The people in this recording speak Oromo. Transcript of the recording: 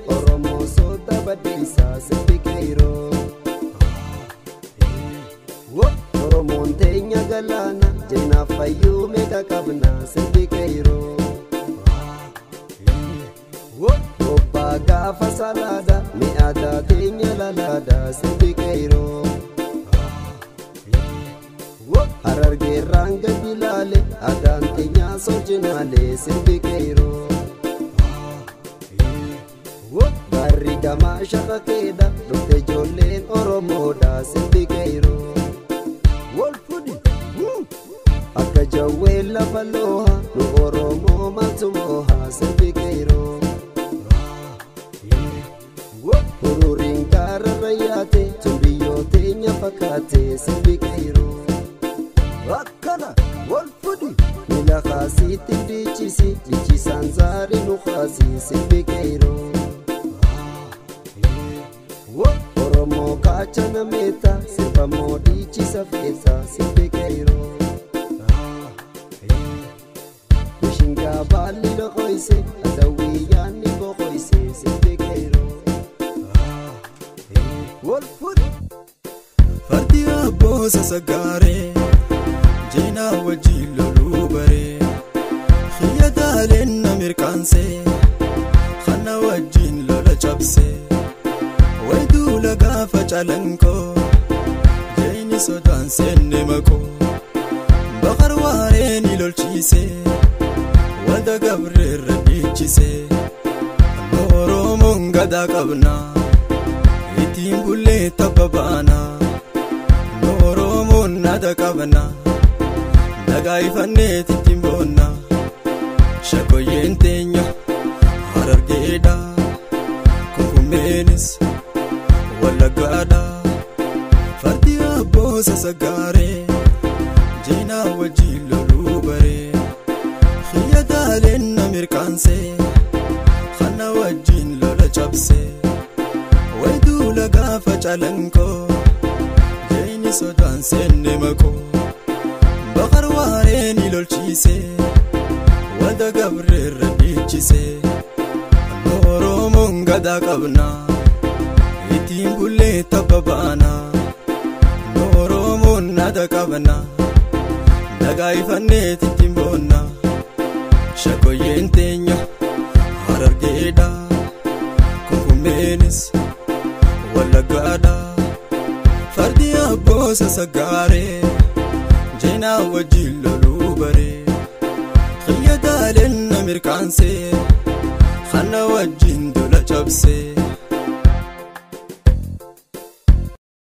Oromoo soota baddeessa sirbi qeeroo. Oromoon teenya galaana jeenaaf fayyuu meeqa qabna sirbi qeeroo. Obbaa gaafa salaada mi'aadaa teenya lalaada sirbi qeeroo. Harargeerraan gadi laale aadaan teenyaa soojinaale sirbi qeeroo. Barri gamaa shaqa keedha dhufte ijoolleen Oromoodha sirbi qeeroo. Akka jawwee lafa looha nu Oromoo maaltu mooha sirbi qeeroo. Hururiin gaararra yaate tumbiyyoo teenya fakkaate sirbi qeeroo. Akkana wal fudhi miila kaasiitti dhiichisi dhiichisaan zaarii nu kaasi sirbi qeeroo. Oromoo kaachana meeta sirba moo dhiichisa feeta sirbi qeeroo. Mishingaa baalli loqoyse adawwii yaanni boqoyse sirbi qeeroo. Wal fudhi. Fardi abboosa sagaaree jeenaa wajjin loluu baree xiyya taaleen na mirkaansee kana wajjin lola cabsee. Wayituula gaafa calankoo jeeni sodaan seenne makoo bakar waaree ni lolchiisee wanta gabreerra dhiichisee nu Oromoon gadaa qabnaa ittiin bullee tabba baanaa nu Oromoon nada qabnaa dhagaa ifanneet ittiin boonnaa shakoyyeen teenya harargeedha kunkummeenis. Wallaggaadha fardi abboosa sagaaree jeenaa wajjin loluu baree xiyya taaleen na mirkaansee kana wajjin lola cabsee wayituula gaafa calankoo jeeni sodaan seenne makoo bakar waaree ni lolchiisee wanta gabreerra dhiichisee nu Oromoon gadaa qabnaa. Ittiin bullee tabba baanaa nu Oromoon nada qabnaa dhagaa ifanneet ittiin boonnaa shakoyyeen teenya harargeedha kunkummeenis wallaggaadha fardi abboosa sagaaree jeenaa wajjin loluu baree xiyya taaleen na mirkaansee kana wajjin dola cabsee.